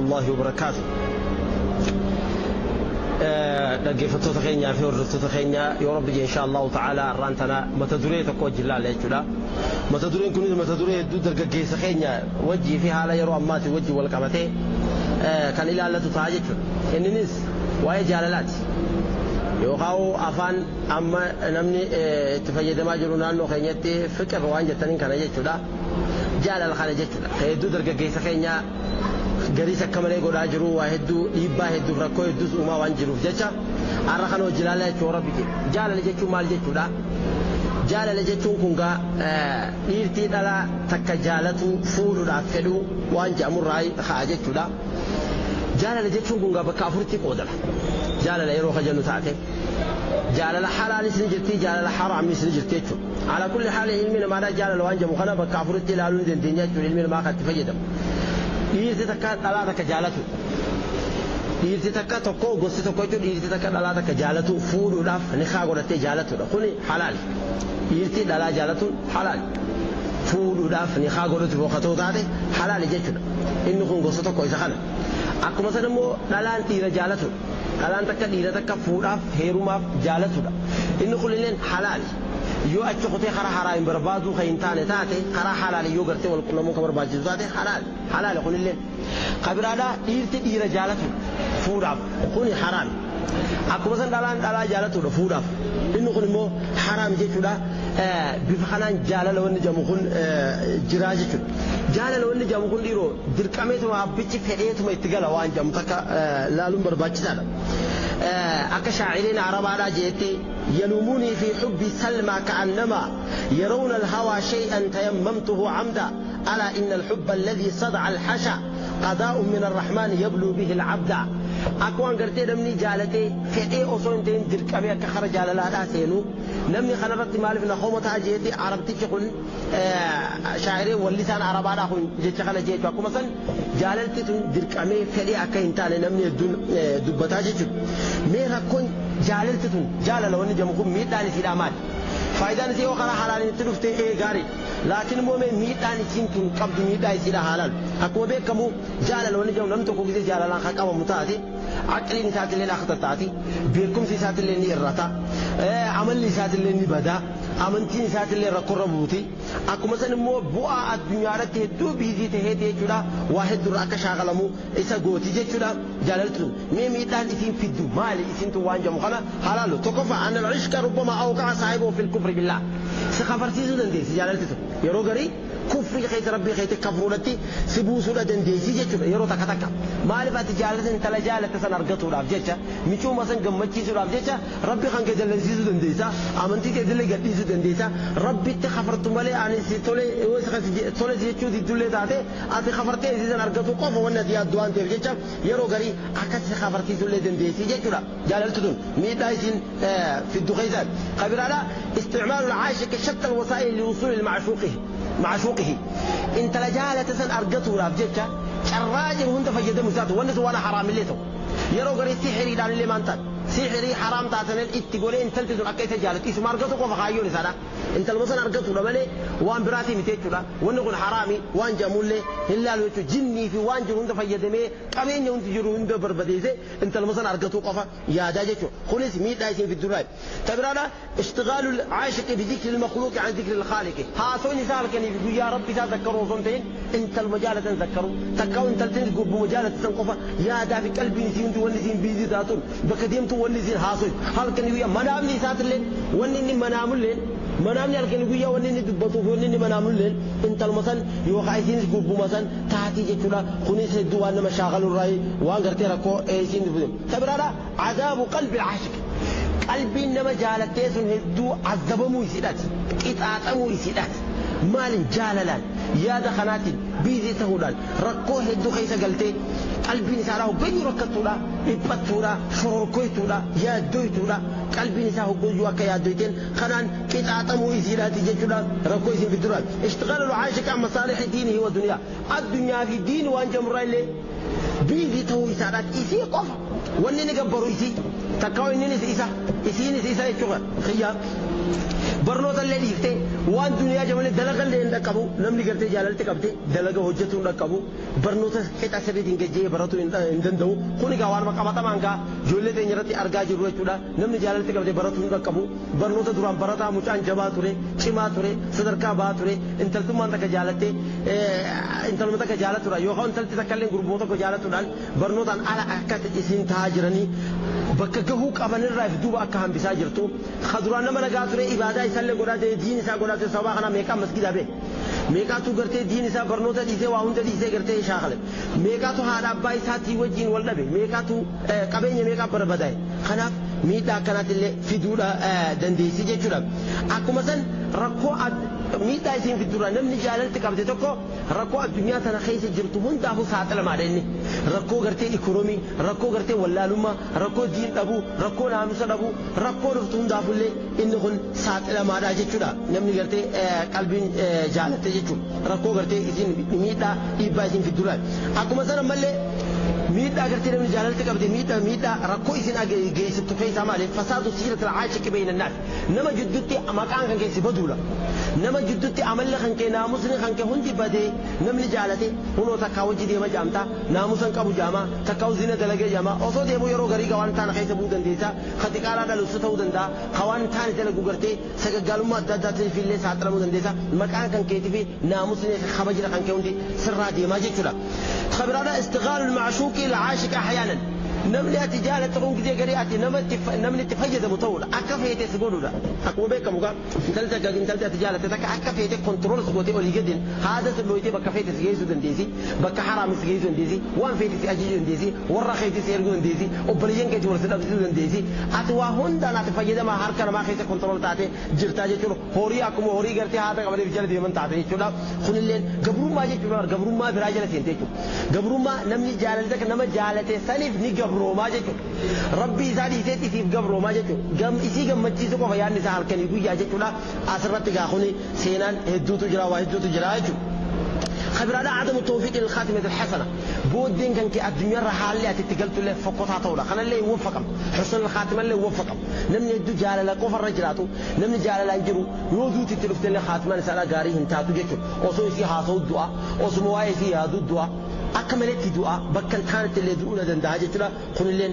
الله وبركاته. Dhaggeeffattoota keenyaa fi hordoftoota keenya, yoo Rabbi jee, insha Allahu ta'ala har'aan tana mata duree tokko wajjin laalla jechuudha. Mata dureen kunis mata duree hedduu dargaggeessa keenya wajjii fi haala yeroo ammaatiin wajjin wal qabatee kan ilaallatu ta'a jechuudha. Inninis waa'ee jaalalaati. Yookaan afaan amma namni itti fayyadamaa jiru naannoo keenyatti fiqir waan jettaniin kana jechuudha. Jaalala kana jechuudha. Hedduu dargaggeessa keenya gariis akka malee godhaa jiru, waa hedduu dhiibbaa hedduuf rakkoo hedduus uumaa waan jiruuf jecha har'a kana hojii ilaallaa jechuun Rabbi jedhe. Jaalala jechuun maal jechuudha? Jaalala jechuun kun gaa dhiirtii dhalaa takka jaalatu fuudhuudhaaf fedhuu waan jedhamurraa ka'a jechuudha. Jaalala jechuun kun gaa bakka afuritti qoodama. Jaalala yeroo kajennu taate jaalala halaalis ni jirti, jaalala haraamis ni jirti jechuudha. Ala kulli haali ilmi namaadhaa jaalala waan jedhamu kana bakka afuritti ilaaluu ni dandeenya jechuudha, ilmi namaa kan itti fayyadamu. Dhiirti takka dhalaa takka jaalatu. Dhiirti takka tokko gosti tokko jechuun dhiirti takka dhalaa takka jaalatu fuudhuudhaaf nikaa godhattee jaalatudha. Kuni halaali. Dhiirti dhalaa jaalatuun halaali. Fuudhuudhaaf nikaa godhatu boqotoo taate halaali jechuudha. Inni kun gosa tokko isa kana. Akkuma sana immoo dhalaan dhiira jaalatudha. Dhalaan takka dhiira takka fuudhaaf heerumaaf jaalatudha. Inni kunillee halaali. Yoo achi kutee karaa haraa hin barbaadu kan hin taane taate, karaa halaali yoo gartee wal qunnamuu kan barbaachisu taate halaali. Halaali kunillee. Kabiraadhaa dhiirti dhiira jaalatudha fuudhaaf, kuni haraami. Akkuma san dhalaan dhalaa jaalatudha fuudhaaf. Inni kun immoo haraam jechuudha. Bifa kanaan jaalala wanni jedhamu kun jiraa jechuudha. Jaalala wanni jedhamu kun dhiiroo dirqameetuma abbichi fedheetuma itti gala waan jedhamu takka laaluun barbaachisaadha. Akka shaaciriin Arabaadhaa jeetti, يلوموني في حب سلمى كأنما يرون الهوى شيئا تيممته عمدا، ألا إن الحب الذي صدع الحشا قضاء من الرحمن يبلو به العبد. Akka waan gartee namni jaalatee fedhee osoo hin ta'in dirqamee akka kara jaalalaadhaa seenu namni kanarratti maaliif na homataa jeeti arabtichi kun, shaa'iree wallisaan Arabaadhaa kun jecha kana jeechu. Akkuma san jaalalti tun dirqamee fedhee akka hin taane namni hedduun dubbataa jechuudha. Mee rakkoon jaalalti tun, jaalala wanni jedhamu kun, miidhaan isiidhaa maali? Faayidaan isii yoo karaa halaaliin itti dhufte ee gaarii. Laakiin immoo mee miidhaan isiin tun qabdu, miidhaa isiidha halaal. Akkuma beekamu jaalala wanni jedhamu, namni tokko gisee jaalalaan kan qabamu taate aqliin isaatillee akka tattaati, beekumsi isaatillee ni irrata, amalli isaatillee ni bada, amantiin isaatillee rakkoorra buuti. Akkuma san immoo bu'aa addunyaa irratti hedduu busy taheeti jechuudha, waa hedduurra akka shaakalamu isa gooti jechuudha jaalalti tun. Mee miidhaan isiin fiddu maali isiin tun waan jedhamu kana halaalu. Tokkoffaa, أن العشق ربما أوقع صاحبه في الكفر بالله. Si kafarsiisuu dandeessi jaalalti tun. Yeroo garii kufrii keessa Rabbii keetti kafruudhatti si buusuudha dandeessi jechuudha yeroo takka takka. Maaliif? Ati jaalata intala jaalatte san argatuudhaaf jecha, michuuma san gammachiisuudhaaf jecha Rabbi kan kee jallansiisuu dandeessa, amantii kee illee gadhiisuu dandeessa. Rabbitti kafartu malee ani si tole tole jechuu diddullee taate, ati kafartee isii san argatu qofa wanni ati yaaddu waan ta'eef jecha yeroo garii akkas si kafarsiisuullee dandeessi jechuudha. Jaalalti tun miidhaa isiin fiddu keessaa kabiraadha, استعمال العاشق شتى الوسائل للوصول لمعشوقه معشوقه. Intala jaalate san argatuudhaaf jecha carraa jiru hunda fayyadamu isaatu wanni sun waan haraam illee ta'u, yeroo garii sixiriidhaan illee maan taate sixirii haraam taatanen itti godhee intalti sun akka isa jaalatu isuma argatu qofa kaayyoon isaadha. Intaluma san argatuudha malee waan biraatii miti jechuudha. Wanni kun haraami waan jedhamullee hin laalu jechuudha. Jinnii fi waan jiru hunda fayyadamee, qabeenya hundi jiru hunda barbadeesse, intaluma san argatu qofa yaadaa jechuudha. Kunis miidhaa isin fiddurraa. Tabiraadha, اشتغال العاشق بذكر المخلوق عن ذكر الخالق. Haasoon isaa halkanii fi guyyaa Rabbi isaa zakkaruu osoo hin ta'in intaluma jaalatan zakkaruu takkaa intaltiin gubbuma jaalatan san qofa yaadaa fi qalbiin isii hundi wanni isiin busy taatuun bakka deemtu wanni isiin haasoon halkanii guyyaa manaamni isaatillee wanni inni manaamulleen, manaamni halkanii guyyaa wanni inni dubbatuuf wanni inni manaamulleen intaluma san yookaan isiinis gubbuma san taatii jechuudha. Kunis hedduu waan nama shaakalurraa waan gartee rakkoo isiin dhufu. Tabiraadha, عذاب قلب العاشق. Qalbiin nama jaalattee sun hedduu azabamuu isiidhaati, qixaaxamuu isiidhaati. Maalin? Jaalalaan yaada kanaatiin busy ta'uudhaan rakkoo hedduu keessa galtee qalbiin isaadhaa hoggayyuu rakkattuudha, dhiphattuudha, shororkoytuudha, yaaddoytuudha. Qalbiin isaa hoggayyuu akka yaaddoyteen kanaan qixaaxamuu isiidhaati jechuudha, rakkoo isin fidduraan. اشتغال العاشق عن مصالح دينه ودنياه. Addunyaa fi diini waan jamurraa illee busy ta'uu isaadhaati. Isii qofa wanni inni gabbaru, isii takkaa inninis isa, isiinis isa jechuudha. Xiyyaa Barnoota illee dhiiftee waan duniyaa jamalee dalaga illee hin dhaqqabu namni gartee jaalalti qabde dalaga hojjetuu hin dhaqqabu barnoota qixa sirriitiin gajjee baratuu hin danda'u. Kun egaa waan qabatamaan gaa ijoollee teenya irratti argaa jirru jechuudha. Namni jaalalti qabde baratuu hin dhaqqabu. Barnoota duraan barataa mucaan jabaa ture, cimaa ture, sadarkaa ba'aa ture, intaltummaan takka jaalattee intaluma takka jaalatudha yookaan intalti takka illee gurboo tokko jaalatuudhaan barnootaan ala akka isin taa'aa jiranii bakka gahuu qabanirraa if duuba akka hambisaa jirtu. Duraan nama nagaa ture ibaadaa isaallee godhaa ture diin isaa godhaa ture sababa kanaa meeqaa masgidaa bee meeqaatu gartee diin isaa barnoota dhiisee waa hunda dhiisee gartee shaakale meeqaatu haadha abbaa isaatii wajjin wal dhabe meeqaatu qabeenya meeqaa barbadaa'e. Kanaaf miidhaa akkanaatillee fiduudha dandeessi jechuudha. Akkuma san rakkoo miidhaa isiin fiddurraa namni jaalalti qabde tokko rakkoo addunyaa tana keessa jirtu hundaafuu saaxilamaadha inni. Rakkoo gartee ikoonoomii, rakkoo gartee wallaalummaa, rakkoo diin dhabuu, rakkoo naamusa dhabuu, rakkoo dhuftu hundaafullee inni kun saaxilamaadha jechuudha. Namni gartee qalbiin jaalatte jechuudha. Rakkoo gartee isiin miidhaa dhiibbaa isiin fiddurraa. Akkuma san ammallee miidhaa gartee namni jaalalti qabde miidhaa rakkoo isin geessiftu keessaa maali? Fasaadu siiratil caashiqi bayna naas. Nama jidduutti maqaan kan keessi baduudha. Nama jidduutti amalli kan kee naamusni kan kee hundi badee namni jaalate hunoo takkaa wajji deema jaamtaa naamusan qabu jaamaa takkaa zina dalagee jaamaa osoo deemu yeroo garii waan taana keessa bu'uu dandeessa katiqaalaa dhalusu ta'uu danda'a hawaan taane dalagu gartee sagaggaalummaa adda addaatiif illee saaxilamuu dandeessa maqaan kan keetii fi naamusni kabajna kan kee hundi sirraa deemaa jechuudha. Khabiraadha istighaalul ma'shuuqi al-aashiq ahyaanan. Namni ati jaalatu kun gisee garii ati namni itti fayyadamu ta'uudha akka feete si godhuudha. Akkuma beekamu gaa intalti ati jaalatte takka akka feete kontirool si gootee olii gadiin haada si looyitee bakka feete si geessuu dandeessi bakka haraami si geessuu dandeessi waan feete si ajajuu dandeessi warra keetii si erguu dandeessi obboleeyyan keetii wal si dhabsiisuu dandeessi ati waa hundaan ati fayyadamaa harka namaa keessa kontirool taate jirtaa jechuudha. Horii akkuma horii gartee haada qabateef jala deeman taate jechuudha. Kunilleen gabrummaa jechuudha gabrummaa biraa jala seente jechuudha. Gabrummaa namni jaalate takka nama jaalate saniif ni gabroomaa jechuudha. Rabbi isaa dhiisee isiif gabroomaa jechuudha. Isii gammachiisu qofa yaadni isaa halkanii guyyaa jechuudha. Asirratti gaa kuni seenaan hedduutu jira waa hedduutu jira jechuudha. خبرنا عدم التوفيق للخاتمة الحسنة بودين كان كي الدنيا راح اللي تتقلت له فقطها طولة خلنا اللي يوفقهم حسن الخاتمة اللي يوفقهم نمني يدو جال لا كفر رجلاته نمني جال لا انجرو يودو تتلفت له خاتمة نسأل قاري هنتاتو جيتو أصو يسي هاسو الدعاء أصو مواي يسي هادو الدعاء أكملت دعاء بكن كانت اللي دعونا دندها جتلا خلنا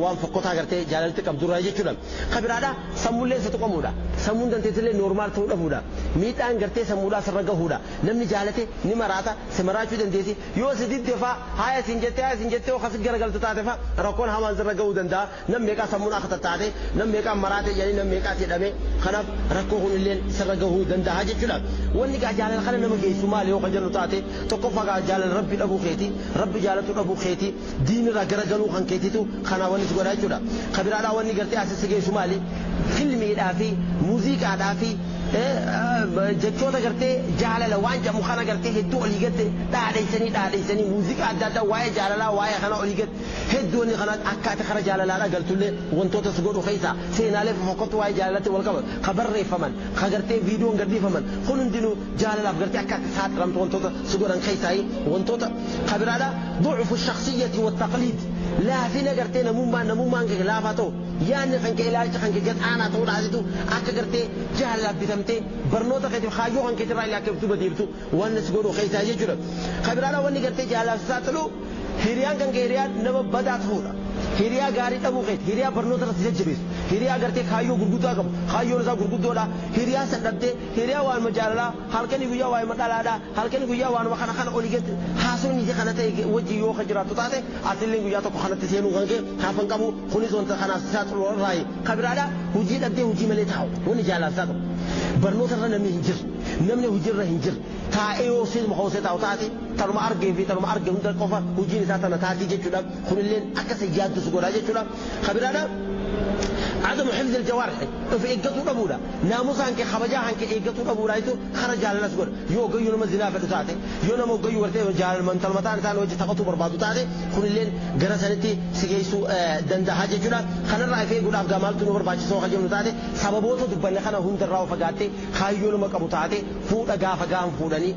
وان فقطها قرتي جالتك عبد الرحمن جتلا خبرنا سمول ليس تقومودا سمون دنتي اللي نورمال تقومودا ميت أن قرتي سمولا سرقهودا نمني جالته نمراتا سمراچو دنديسي يو سديد دفا هاي سنجته هاي سنجته وخسد غرغلت تاتفا ركون همان زرغو دندا نم ميقا سمون اخت تاته نم ميقا مراته يعني نم ميقا تدمه خنف ركو هون سرغو دندا جچلا وني غا جالل خنا نم گيسو مال يو خجلو تاته تقفا غا جالل ربي ابو خيتي ربي جالتو ابو خيتي دين را غرغلو خن كيتيتو خنا وني غدا جچلا خبرادا وني غرتي اسس گيسو مالي فيلمي دافي موزيكا دافي jechoota gartee jaalala waan jedhamu kana gartee hedduu olii gatte dhaadheessanii muuziqaa adda addaa waa'ee jaalalaa waa'ee kana olii gatte hedduu inni kana akka ati kara jaalalaa dhagaltullee wantoota si godhu keessa seenaalee fofokkottu waa'ee jaalalatti wal qaban ka barreeffaman ka gartee viidiyoon gadhiifaman kun hundinuu jaalalaaf gartee akka ati saaxilamtu wantoota si godhan keessaa wantoota kabiraadha ducufu shakhsiyyati wa taqliid laafina gartee namummaan kee laafaa ta'u yaadni kan kee ilaalcha kan kee gad aanaa ta'uu dhaasitu akka gartee jaalalaaf bitamtee barnoota keetiif kaayyoo kan keetirraa ilaa keeftuu badeebtu waan si godhu keessaa jechuudha. Kabiraadha wanni gartee jaalalaaf saaxilu hiriyaan kan kee hiriyaan nama badaa ta'uudha. Hiriyaa gaarii dhabuu keeti hiriyaa barnoota irratti jajjabeessu hiriyaa gartee kaayyoo gurguddaa qabu kaayyoon isaa gurguddoodha hiriyaa san dhabdee hiriyaa waanuma jaalalaa halkanii guyyaa waanuma dhalaadhaa halkanii guyyaa waanuma kana kana olii gadi haasofni ija kana ta'e wajji yoo kan jiraattu taate atillee guyyaa tokko kanatti seenuu kan kee haafan qabu kunis wanta kanaaf saaxilu irraayi kabiraadha hojii dhabdee hojii malee taa'u wanni jaalalaaf saaxilu barnoota irra namni hin jirre namni hojii irra hin jirre taa'ee yoo seenuma hoosee taa'u taate tanuma argee fi tanuma argee hunda qofa hojiin isaa tana taatii jechuudha kunilleen akka sayyaaddu si godhaa jechuudha kabiraadha عدم حفظ الجوارح في إيجاتو أبودا ناموس عنك خبجا عنك إيجاتو أبودا يتو خرج على الناس قول يو جيو نما زنا في تاعته يو نما جيو ورته جال من تلمتان تان وجه تقطو بربادو تاعته خن الليل جرسنتي سجيسو دند حاجة جنا خن الرأي في يقول أبغى مالتو نور باش سو خجم تاعته سببوته دبنا خنا هم دراو فقاته خايو نما كبو تاعته فود أجا فقام فودني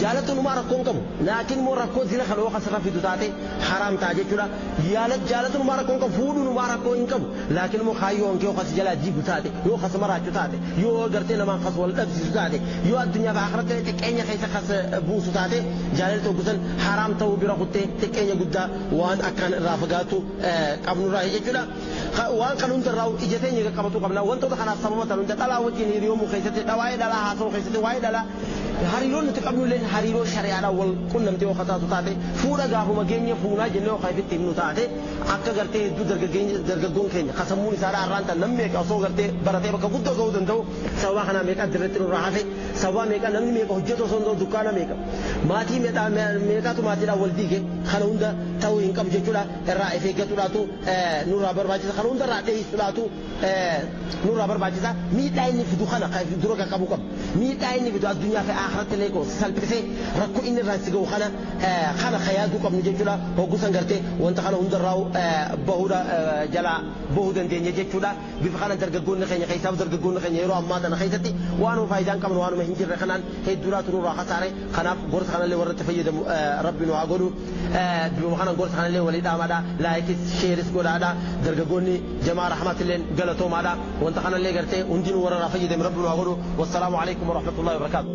جالتو نما ركون كبو لكن مو ركون زنا خلوه خسر في تاعته حرام تاجه جنا جالتو نما ركون كبو فود نما ركون كبو لكن مو خايو أنك يو خس جلا diigu taate, yoo kas maraachu taate, yoo gartee namaan kas wal dhabsiisu taate, yoo addunyaa fi akhiratti xiqqeenya keessa kas buusu taate, jaalalli tokko san haraam ta'uu bira kuttee xiqqeenya guddaa waan akkaan irraa fagaatu qabnurraa jechuudha. Waan kan hundarraa ija teenya qaqqabatu qabna. Wantoota kanaaf sababa ta'an hunda, dhalaa wajjin hiriyoomuu keessatti, waa'ee dhalaa haasa'uu keessatti, waa'ee dhalaa hariiroon nuti qabnu illee hariiroo shari'aadhaan wal qunnamtee yoo taatu taate, fuudha gaafuma geenye fuunaa jennee yoo ifitti himnu taate, akka gartee hedduu dargaggoon keenya kasammuun isaadhaa har'aan tan namni meeqa osoo gartee baratee bakka guddoo ga'uu danda'u sababa kanaa meeqa addirratti nurraa hafe, sababa meeqa namni meeqa hojjetu osoo hin ta'u dukkaana meeqa maatii meeqatu maatiidhaan wal diige. Kana hunda ta'uu hin qabu jechuudha. Irraa if eeggatuudhaatu nurraa barbaachisa. Kana hunda irraa dheessuudhaatu nurraa barbaachisa. Miidhaa inni fidu kana dura qaqqabuu qaba. Miidhaa inni fidu addunyaa fi akhiratti illee salphisee rakkoo inni irraan si ga'u kana yaaduu qabnu jechuudha. Hoggusan gartee wanta kana hundarraa bahuudha jalaa bahuu dandeenya jechuudha. Bifa kana dargaggoonni keenya keessaaf dargaggoonni keenya yeroo ammaa tana keessatti waanuma faayidaan qabnu, waanuma hin jirre kanaan hedduudhaatu nurraa kasaare. Kanaaf gorsa kanallee warra itti fayyadamu Rabbi nu haa godhu. Bifuma kana gorsa kanallee walii dhaamaadha, like is share is godhaadha. Dargaggoonni jamaa rahmatillee galatoomaadha. Wanta kanallee gartee hundinuu warra irraa fayyadame Rabbi nu haa godhu. Wassalaamu alaikum warahmatullahi wabarakaatu.